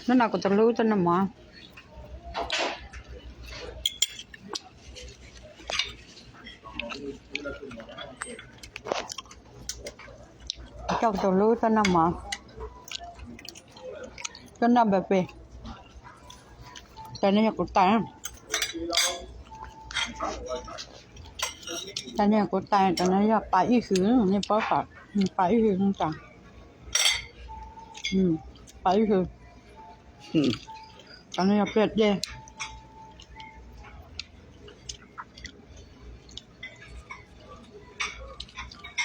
Hnub no kuv tus hlub tuaj noj mov. Coj kuv tus hlub tuaj noj mov, tuaj noj npa pes. Tais no yog kuv tais, tais no yog kuv tais, tais no yog pas ib hwm, nej paub pas ib hwm tas, pas ib hwm. Tais no yog pliag dej.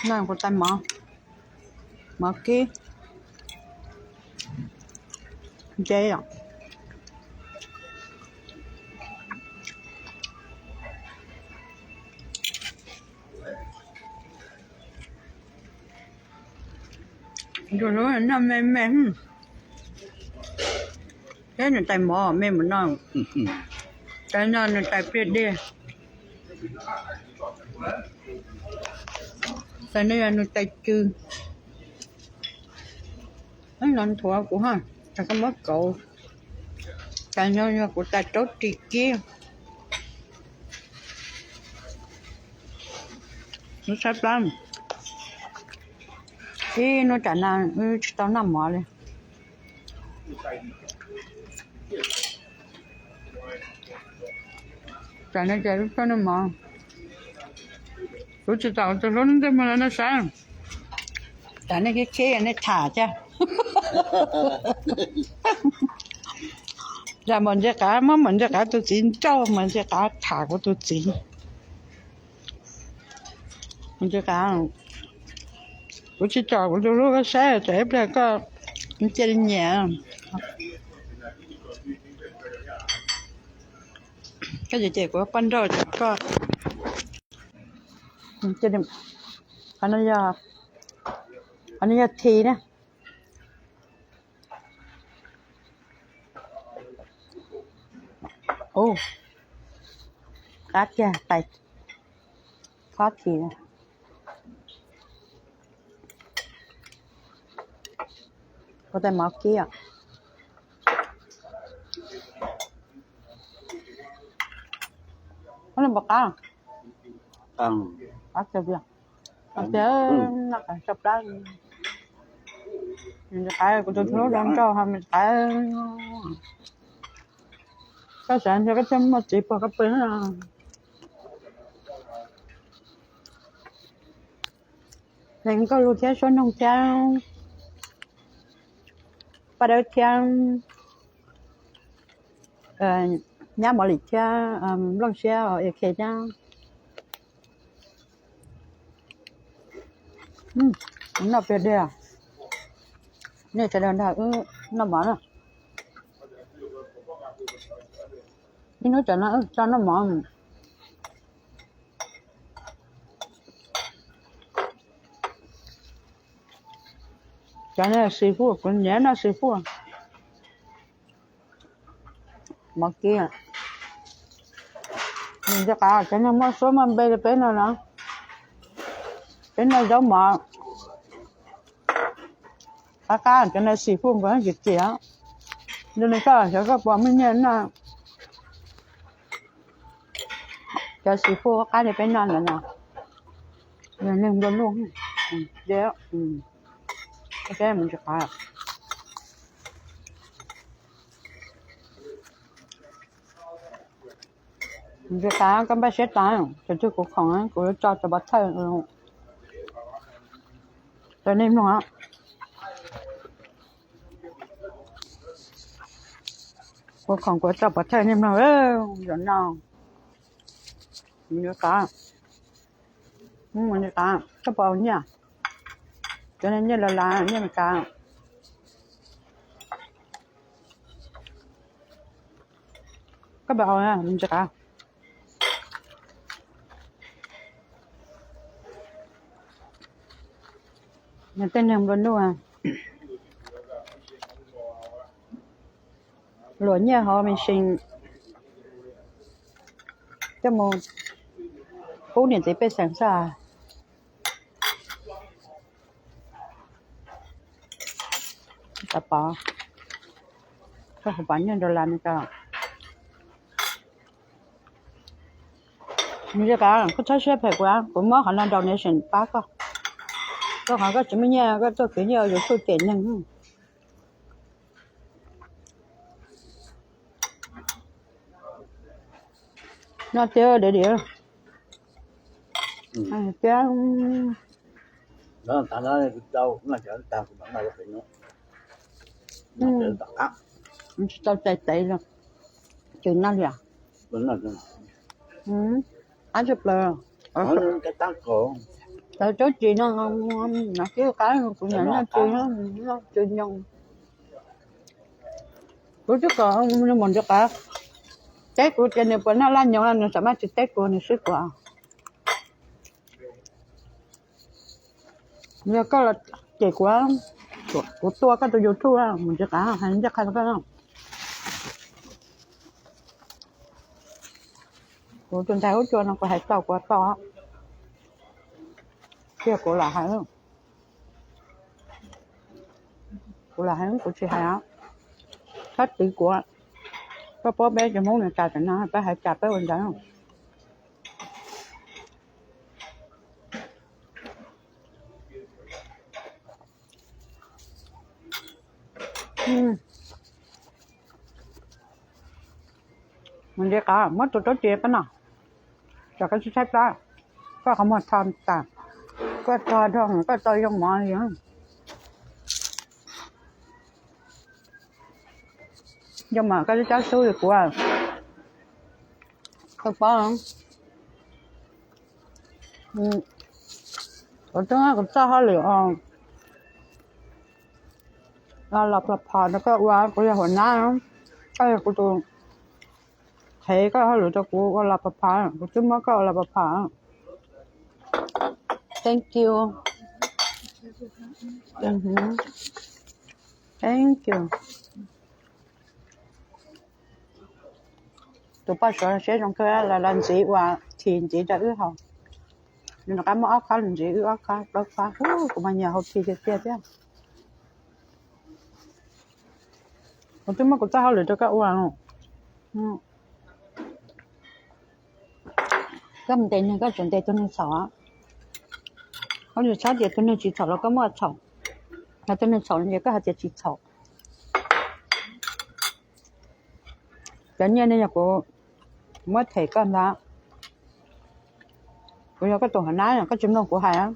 No kuv tais mov, mov kib ntse os. Tus hlub noj me me, thiab nws tais mov me mus no, tais no nws tais pliag dej. Tais no yog nws tais cw. No nthuav kuv ha, tais koj muab kauv. Tais no yog kuv tais raub ris kib. Hnub tshaib plab, ib hnub tsam no wb tsis tau noj mov li. Tsam no ces wb tau noj mov. Kuv tsis tau tus hlub ntej mus lawv no saib. Tsam nej khib khib nej tham thiab. Yam Maum Ntxhi Qav, muab Maum Ntxhi Qav tus txiv nrauj, Maum Ntxhi Qav tham kuv tus txiv. Maum Ntxhi Qav, kuv tsis tsom kuv tus hlub koj saib, tsam ib pliag koj cia li nyiam. Koj ces ces kuv poj nrauj koj. Qhov no yog, qhov no yog thi na. Ub, qab kiag tais, qab thi. Kuv tais mov kib os. Qab no puas qab? Qab kawg li. Qab tiag, noj qab tsau plab. Ntxhi Qav, kuv tus hlub zoo nraug ha, Ntxhi Qav. Koj xav ntshe koj thiaj muaj txiv puag koj pw. Hlees Nkauj Lug thiab Suab Noog thiab Paj Dawb thiab Nyab Mov Lim thiab Nplooj Siab thiab. Noj pliag dej, nej sawv daws nrog wb noj mov na. Ib hnub tsam no wb tso noj mov. Cov no xis fuj, kuv nyiam noj xis fuj. Mov kib. Ntxhi Qav, cov neeg muaj suab muaj npe li peb no na, peb noj zaub mov qab qab, cov no xis fuj nkaus tsis txias. Yog li koj xyov koj puas muaj nyiaj noj cov xis fuj qab li peb noj ntawd no. Neeg nplua nuj, mus tsis qab. Ntxhi Qav, koj npaj siab tas, thaum twg kuv khoom kuv yuav tso cov pov thawj rau nej mloog. Kuv khoom kuv tso pov thawj nej mloog. Zaum no Ntxhi Qav, Ntxhi Qav, koj puas nyiaj? Cov nyiaj los las nyiaj Meskas. Koj puas, Ntxhi Qav? Tej neeg nplua nuj luam nyiaj hauv machine coj mus pub niam txiv pej xeem xwb. Tau pom, koj puas pom nyiaj dollar Meskas? Nws li qab koj txhob siab phem kuv, kuv muab qhov no donation pab koj. Koj qhov koj tsis muaj nyiaj koj tuaj khwv nyiaj YouTube cem neeg. No tiag diam diam. Tiag. Tsis tau cais tev los tsis noj li. Qab tshaj plaws. Cov tsob tsis no, no twb qab, kuv nyiam noj tsis, noj tsis nyoos. Kuv twb kom nws mus nrhiav qab teb kuv tias nws puas noj laj nyoos, nws txawm maj tsis teb kuv, nws swb kuv. Yog koj los cem kuv, kuv tua koj tus YouTube mus nrhiav qab hais ncaj qha rau koj. Kuv tus ntxhais huab cua no kuv hais tau kuv tau, thiab kuv lam hais, kuv lam hais kuv tsis hais. Txhob twv kuv, koj paub peb cov Hmoob nws tas tam no peb hais tas peb ua ntawd. Mus nrhiav qab muab tus rab ris pab no, tsam koj tsis tshaib plab, koj qhov muag tho tas, koj tog dhau koj tau yoo mov li. Yoo mov koj twb cab xub li kuv, koj paub. Kuv twb, kuv txoj hauj lwm los pab phom rau koj ua, kuv yog huam nab, koj yog kuv tus qhev, koj hauj lwm rau kuv ua los pab phom, kuv twb muab koj ua los pab phom. Thank you. Thank you. Tus poj suav siab zoo kawg, los ntxiv ua thi ntxiv rau wb haus. Nws rov qab muab ob khob los ntxiv wb ob khob plaub khob, kuv mas nyiam haus thi tiag tiag thiab. Kuv twb muab kuv txoj hauj lwm rau koj ua. Koj mus ntes neeg koj tsuas ntes tus neeg txhaum. Koj tsis txhob tias tus neeg tsis txhaum los koj muab txhaum, yog tus neeg txhaum ces koj hais tias tsis txhaum. Cov nyiaj no yog kuv muab them koj ntag. Kuv yog koj tus huam nab, koj tsis mloog kuv hais.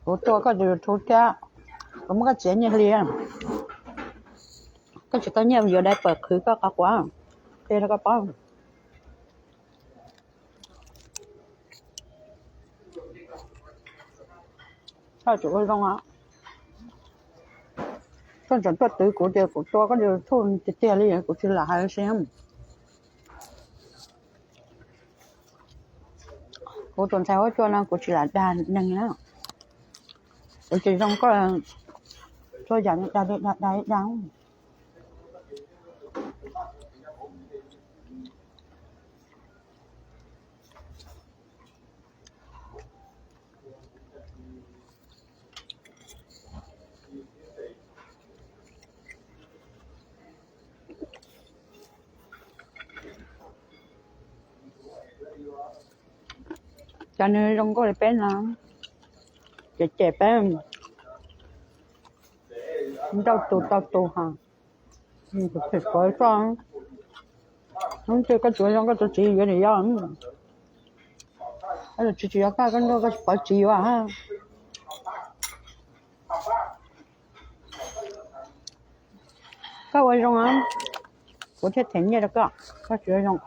Kuv tua koj tus YouTube thiab, kuv muab koj txiav nyiaj hli. Koj tsis tau nyiaj yuav diaper qhwv koj qhov quav, qhia rau koj paub. Koj tseem ua zoo, koj tseem tuaj twv kuv tias kuv tua koj tus YouTube tiag tiag li, kuv tsis lam hais li. Kuv tus ntxhais huab cua no kuv tsis lam dag neeg na. Kuv tsis zoo koj txhua yam dag dag dag dag. Cov nws zoo nkauj li peb no, ces cem peb, nrauj tus tau tus ha. Phem pawv koj, hnub twg koj tsis zoo koj tus txiv yuav niam yau, koj tus txiv tsis yuav koj, koj nrauj koj tsis pov txiv yuav. Koj ua zoo, kuv thiaj them nyiaj rau koj, koj tsis ua zoo,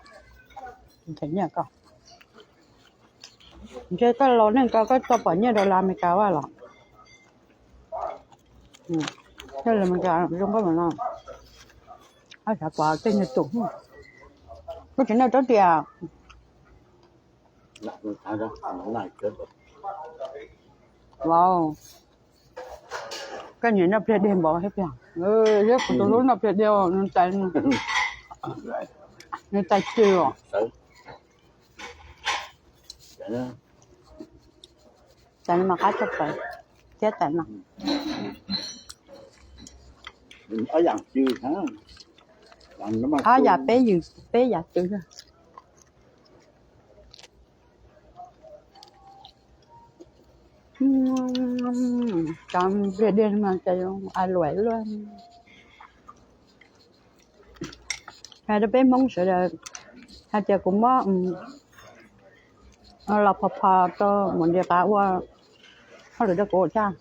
them nyiaj koj. Ntshe koj laus neej ko koj tau pom nyiaj dollar Amelikas vaj los. Nyiaj dollar Amelikas zoo nkauj mam no. Xav pom tej niag tus, koj tsis noj rab riam. Wow, koj nyiam noj pliag deg npaum thiab tiag. Yog kuv tus hlub noj pliag deg, nws tais, nws tais cw os. Tais no mas qab tshaj plaws thiab tais no. Ob yam peb yam twg. Cov npliag dej mas cas yuav a luam luaj. Hais rau peb Hmoob sawv daws hais tias kuv muab los phos phos rau mus nti qav ua hauj lwm rau kuv thiab.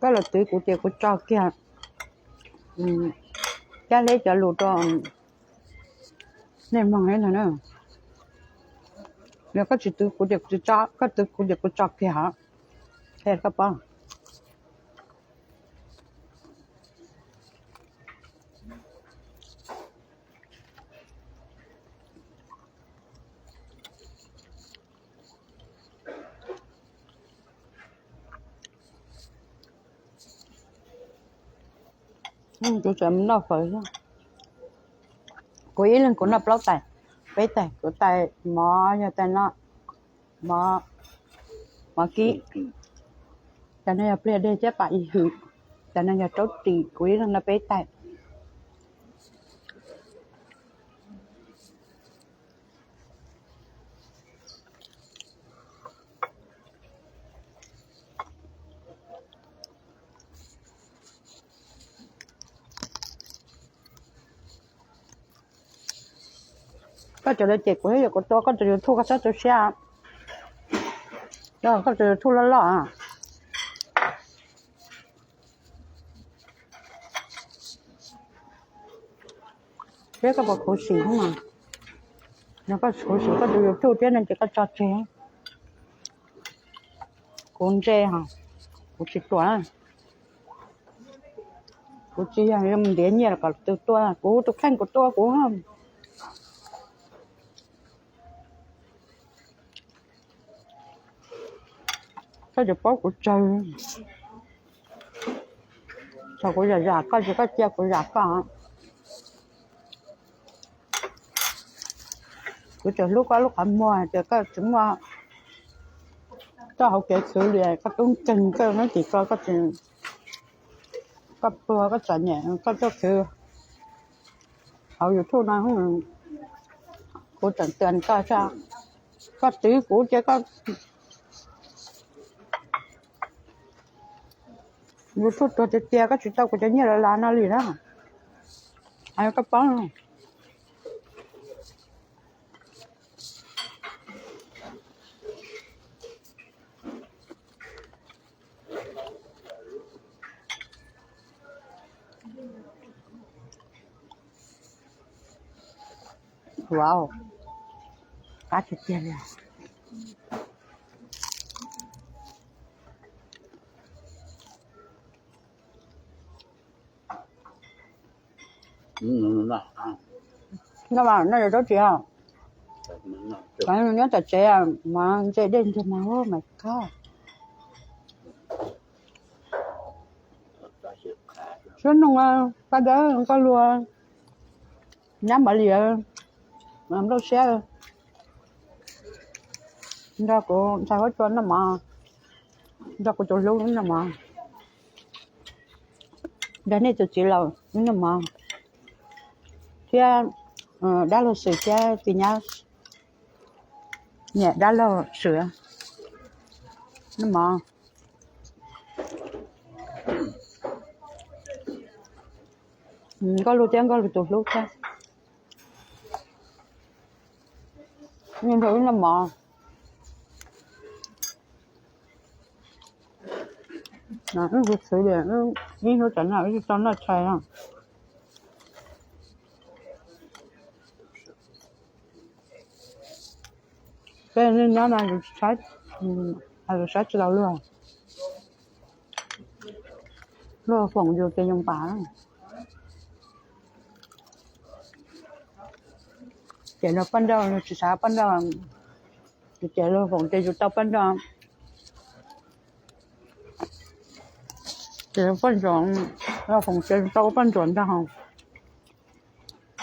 Koj los twv kuv ces kuv tso kiag Cab Hleb cov lus rau nej mloog li ntag na. Yog koj tsis twv kuv ces kuv tsis tso, koj twv kuv ces kuv tso kiag os. Koj paub. Kuv tseem noj fawm, kuv ib leeg kuv noj plaub tais, peb tais, kuv tais mov yog tais no, mov kib, tais no yog pliag dej thiab pam ib hwm, tais no yog raub ris, kuv ib leeg noj peb tais. Koj cov lawv cem kuv thiab, yog kuv tua koj tus YouTube koj txhob tu siab. Koj tus YouTube loj loj. Thiab koj puas khuv xim mas, yog koj khuv xim koj tus YouTube thiab no ces koj tso tseg. Kuv ntse, kuv tsis tuam, kuv tsis yog ntiav nyiaj los kom tus tua, kuv tus kheej kuv tua kuv. Koj tsis paub kuv tsawg, thaum kuv zam zam koj ces koj cia kuv zam koj. Kuv tseem hlub koj lub qhov muag tias koj tsis muaj txoj hauv kev khwv li, koj tub nkeeg koj neb tim ko, koj pluag koj txom nyem koj tuaj khwv hauv YouTube no. Kuv tseem tias koj, koj twv kuv ces koj YouTube tuag tiag tiag, koj tsis tau kuv cov nyiaj los las no li na. Koj paub. Wow, qab tiag tiag li. No mas noj yuav rau tsis, nyob tom tsev mas ntse dej ntse mas, oh my god. Suab noog, paj dawb, nkauj luag, nyab Mav Liam, nplooj siab, nrog kuv ntxhais huab cua noj mov, nrog kuv tus hlub noj mov, nrog nej tus txiv laus noj mov, thiab dab laug Xwm thiab txiv nyab, niam dab laug Xwm noj mov. Nkauj Lug thiab Nkauj Lug tus hlub thiab, nrog wb noj mov. Wb hu xwv li, ib hnub tam no wb tsis tau noj tshais no. Peb nyob no yus saib tsis tau luag, luag foom yus ces yus npam. Ces luag poj nrauj tsis xav poj nrauj, ces luag foom ces yus tau poj nrauj. Ces poj ntsuam, luag foom ces yus tau poj ntsuam ntag.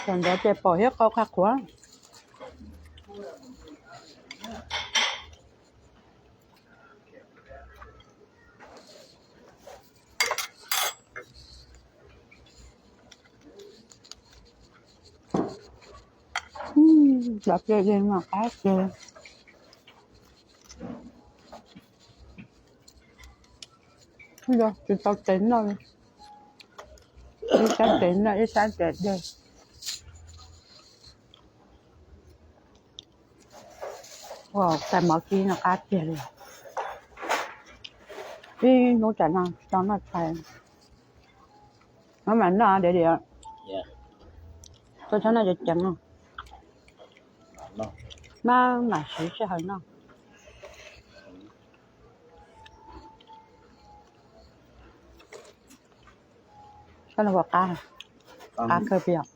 Thaum ntawd ces pom thiab qau qha qhuav. Cov pliaj dej no qab tiag. Yog tsis tau tes noj, ib sab tes noj ib sab tes dej. Ua tais mov kib no qab tiag li. Ib hnub tsam no tsis tau noj tshais. Maj mam noj diam diam. Koj txhob noj ceev ceev no. Maj mam siv sij hawm noj. Koj no puas qab? Qab kawg pes os.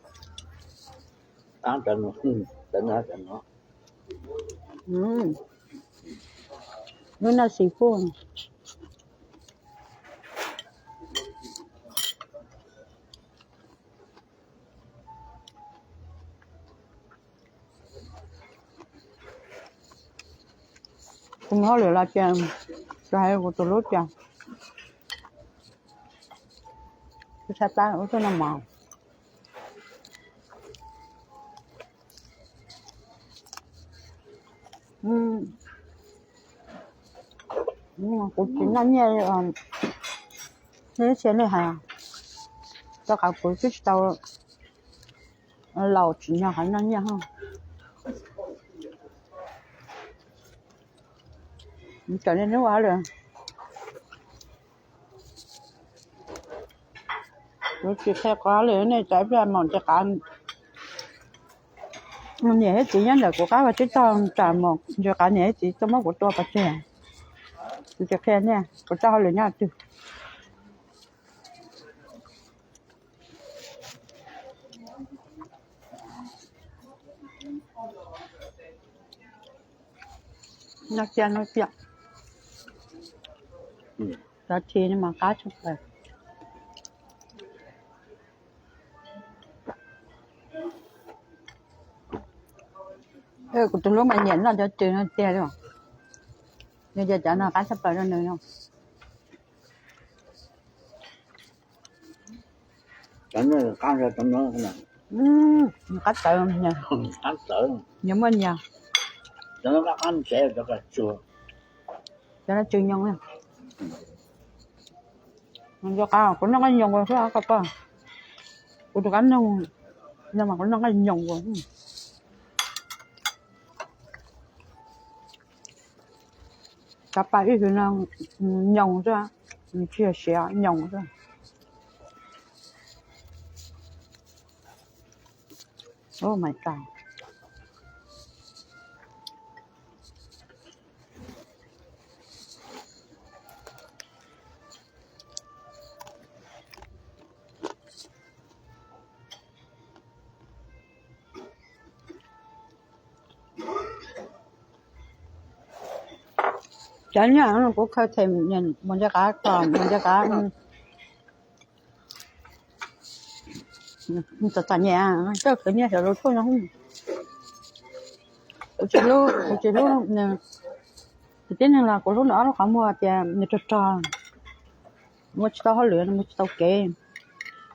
Lub no xis fwj. Kuv mus hauj lwm los ces kuv hais kuv tus hlub tias, kuv tshaib plab ua tuaj noj mov. Kuv tsis noj nyiaj, nej txhia nej hais, rau qhov kuv twb tsis tau laus tsim nyog qhov noj nyiaj. Tseem niaj hnub ua hauj lwm. Kuv tsis qhia qhov lwm nej txawm ib pliag mus nrhiav qav. Niam thiab txiv nyob ntawm kuv qab ua tib tog tsam mus nrhiav qav niam thiab txiv tuaj muab kuv tua pov tseg. Kuv tsis qhia nej kuv txoj hauj lwm nyob twg. Noj kiag noj kiag. Cov thi no mas qab tshaj plaws. Kuv tus hlub mas nyiam noj cov cw no tiag li. Nws tias cov no qab tshaj plaws rau nws no. Qab tawv, nyias muaj nyias. Cov no tsw nyoos. Kuv noj nqaij nyoos xwb, kuv tus qab noog no mas kuv noj nqaij nyoos. Cov pas ib hwv no nyoos xwb, tsis yog siav, nyoos xwb. Cov nyob kuv khaws them mus nce qav, mus nce qav. Txom txom nyem, koj khwv nyiaj xyov lus tuaj no. Kuv tsis hlub, kuv tsis hlub, kuv tib neeg los kuv hlub nws ob lub qhov muag tias nws rog rog, muaj tsis tau hauj lwm, muaj tsis tau kev.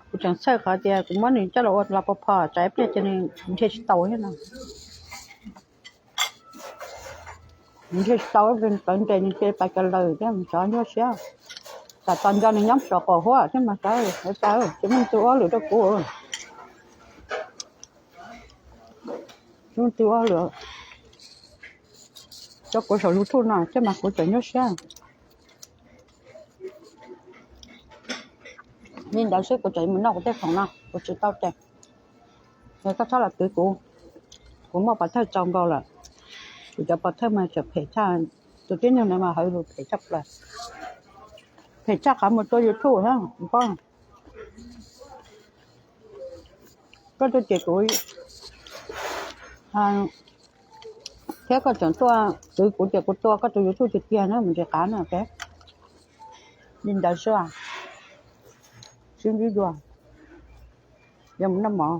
Kuv tseem txhawj qhov tias kuv muab nws coj los ua los pov phom tsam ib pliag ces nws nrhiav tsis tau thiab no. Nws nrhiav tsis tau, tawv nres nws cia li pais kawg lawm thiab, xyov nyuaj siab. Tsam tos nco nws nyob saum qaum huab thiab mas, tsis muaj tus ua hauj lwm rau kuv. Tsis muaj tus ua hauj lwm rau kuv saum YouTube no thiab mas kuv tseem nyuaj siab. Li ntawd xwb kuv tseem mus noj kuv tej khoom no, kuv tsis tau ces, yog koj txhob los twv kuv, kuv muaj pov thawj txaus nkaus lawm. Kuv cov pov thawj mas tseem phem tshaj, tus tib neeg no mas hawv lus phem tshaj plaws, phem tshaj qhov mus tua YouTube thiab. Koj tuaj ces kuv, thiab koj tseem tuaj twv kuv ces kuv tua koj tus YouTube tiag tiag na, mus nres qav na. Li ntawd xwb, sib ntsib dua, yuav mus noj mov.